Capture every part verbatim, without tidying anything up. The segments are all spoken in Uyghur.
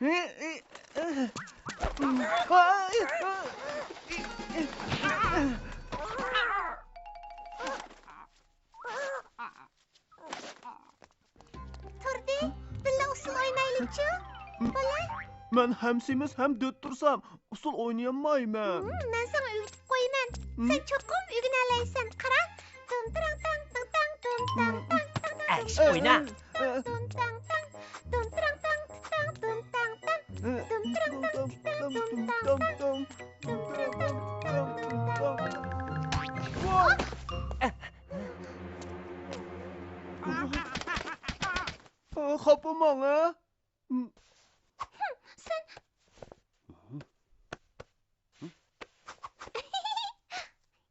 تۇردى، بىللە ئۇسسۇل ئوينايلىچۇ، بالام. مەن ھەم سېمىز، ھەم دۆت تۇرسام، ئۇسسۇل ئوينىيالمايمەن. ھىم، مەن ساڭا ئۆگىتىپ قويىمەن. ھىم؟ سەن چوقۇم ئۆگىنەلەيسەن. قارا. دۇم تىرىڭ تاڭ، تىڭ تاڭ، دۇم تاڭ تاڭ، تىڭ تاڭ، ئەش، دۇم ئوينا. تاڭ، دۇم تاڭ تاڭ، دۇم تىرىڭ تاڭ، تىڭ تاڭ، دۇم تاڭ تاڭ، دۇم تىرىڭ تاڭ، تىڭ تاڭ، دۇم تاڭ تاڭ، دۇم تىرىڭ تاڭ، تىڭ تاڭ، دۇم تاڭ تاڭ. خاپىماڭ، ھە؟ سەن.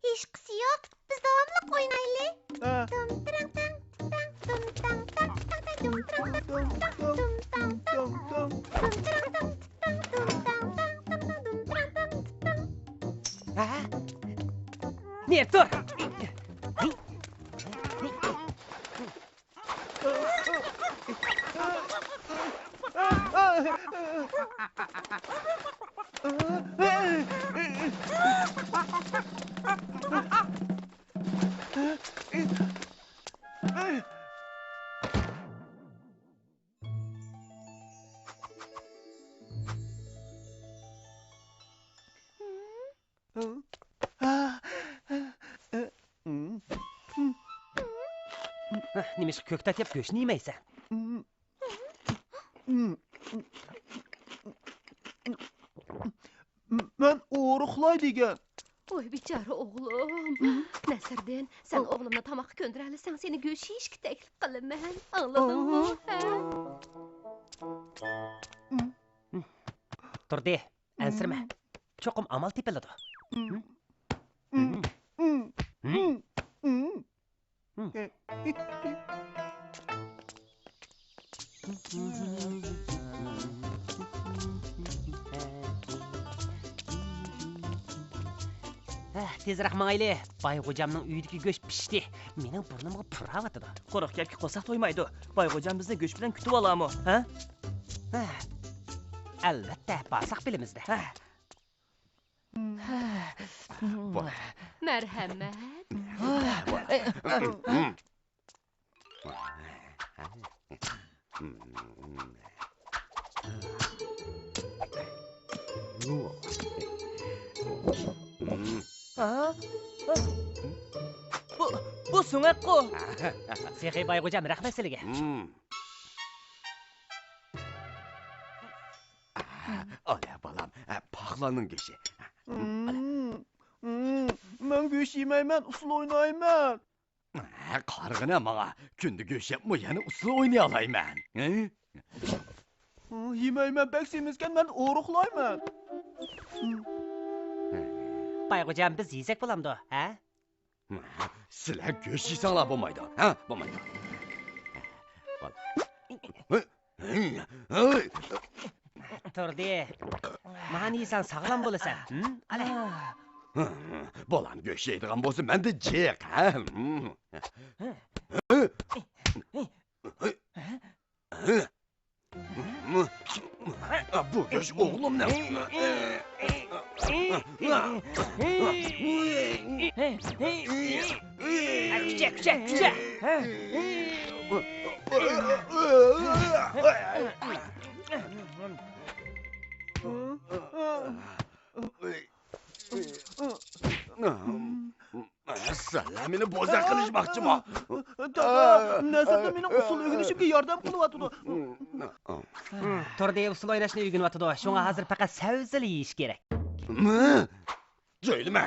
ھېچقىسى يوق. بىز داۋاملىق ئوينايلى. ھە. دۇم تىرىڭ تاڭ، تاڭ، دۇم تاڭ تاڭ، تاڭ، تاڭ، دۇم تىرىڭ تاڭ، تاڭ، دۇم تاڭ تاڭ، دۇم تىرىڭ تاڭ، تاڭ، دۇم تىرىڭ تاڭ، تاڭ، دۇم تىرىڭ تاڭ، تاڭ. ھە؟ نېرى تۇر! نېمىشقا كۆكتات يەپ گۆشنى يېمەيسەن؟ مەن ئورۇقلاي دېگەن. ۋاي بىچارە ئوغلۇم. نەسىردىن، سەن ئوغلۇمنى تاماققا كۆندۈرەلىسەڭ، سېنى گۆش يېيىشكە تەكلىپ قىلىمەن. ئاڭلىدىڭمۇ؟ ھە؟ تۇردى، ئەنسىرىمە. چوقۇم ئامال تېپىلىدۇ. ھە، تېزرەك ماڭايلى. باي غوجامنىڭ ئۆيىدىكى گۆش پىشتى. مېنىڭ بۇرنۇمغا پۇراۋاتىدۇ. قۇرۇق گەپكە قورساق تويمايدۇ. باي غوجام بىزنى گۆش بىلەن كۈتۈۋالامۇ، ھە؟ ھە، ئەلۋەتتە، بارساق بىلىمىز-دە. ھە. مەرھەمەت. ھە؟ بۇ، بۇ سۆڭەكقۇ. سېخىي باي غوجام، رەھمەت سىلىگە. ئالا بالام، پاقلاننىڭ گۆشى. مەن گۆش يېمەيمەن، ئۇسسۇل ئوينايمەن. قارىغىنە ماڭا، كۈندە گۆش يەپمۇ يەنە ئۇسسۇل ئوينىيالايمەن. يېمەيمەن، بەك سېمىزكەن، مەن ئورۇقلايمەن. باي غوجام، بىز يېسەك بولامدۇ، ھە؟ سىلەر گۆش يېسەڭلار بولمايدۇ، ھە؟ بولمايدۇ. تۇردى، مانا يېسەڭ ساغلام بولىسەن. ھە؟ ئالە. بالام گۆش يەيدىغان بولسا مەندە جىق، ھە؟ بۇ گۆش ئوغلۇمنىڭ. كۈچە، كۈچە، كۈچە. سەن مېنى بوزەك قىلىشماقچىمۇ؟ دادا، نەسىردىن مېنىڭ ئۇسسۇل ئۆگىنىشىمگە ياردەم قىلىۋاتىدۇ. تۇردى ئۇسسۇل ئويناشنى ئۆگىنىۋاتىدۇ، شۇڭا ھازىر پەقەت سەۋزىلا يېيىش كېرەك. جۆيلىمە.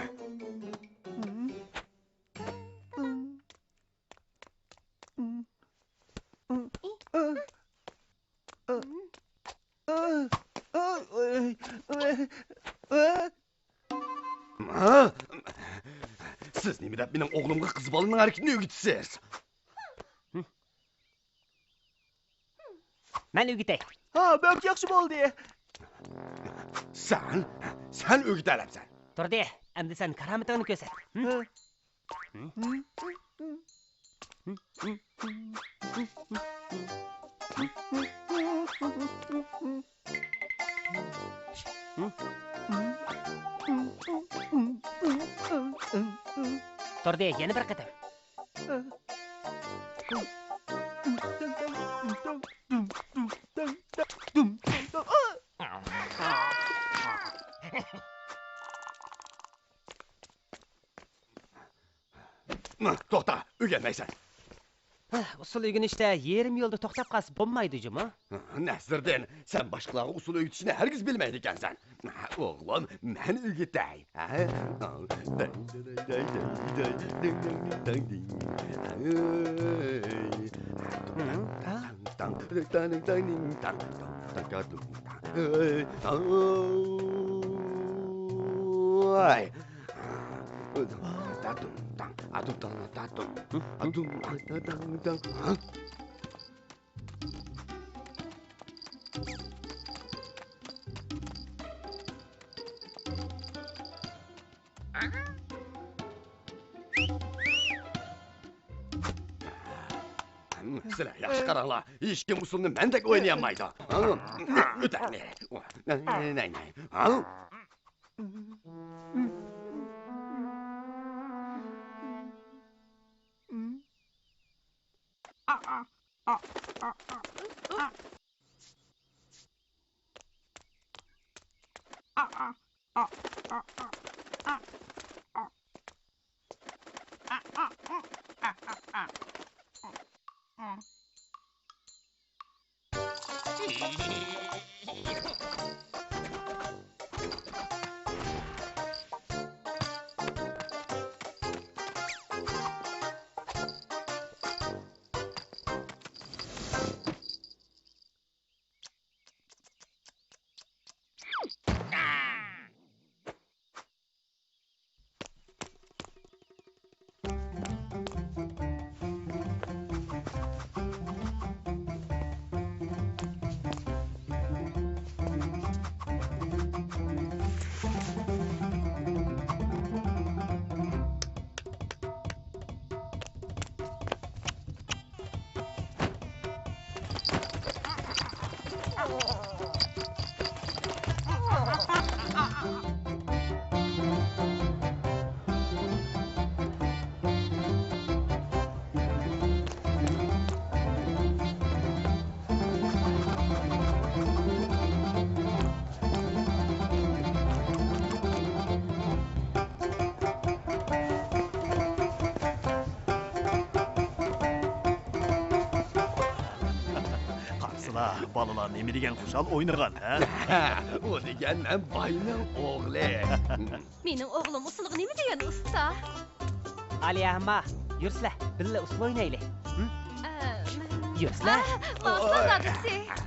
سىز نېمە دەپ مېنىڭ ئوغلۇمغا قىز بالىنىڭ ھەرىكىتىنى ئۆگىتىسىز؟ مەن ئۆگىتەي. ھا، بەك ياخشى بولدى. سەن، سەن ئۆگىتەلەمسەن. تۇردى، ئەمدى سەن كارامىتىڭنى كۆرسەت. ھە. بۇرىدى، يەنە بىر قېتىم. توختا، ئۆگەنمەيسەن. ھە، ئۇسسۇل ئۆگىنىشتە يېرىم يولدا توختاپ قالسا بولمايدۇ جۇمۇ. نەسىردىن، سەن باشقىلارغا ئۇسسۇل ئۆگىتىشنى ھەرگىز بىلمەيدىكەنسەن. ئوغلۇم، مەن ئۆگىتەي. ھە؟ سىلەر ياخشى قاراڭلار، ھېچكىم ئۇسسۇلنى مەندەك ئوينىيالمايدۇ. ئۆتەڭلار. قارىسىلا، بالىلار نېمە دېگەن خۇشال ئوينىغان، ھە؟ ئۇ دېگەن مەن باينىڭ ئوغلى. مېنىڭ ئوغلۇم ئۇسسۇلغا نېمە دېگەن ئۇستا؟ ئالىيە ھەمما، يۈرسىلە، بىللە ئۇسسۇل ئوينايلى. ھە؟ ئە، مەن يۈرسىلە. ئا، ماڭسىلا دادىسى.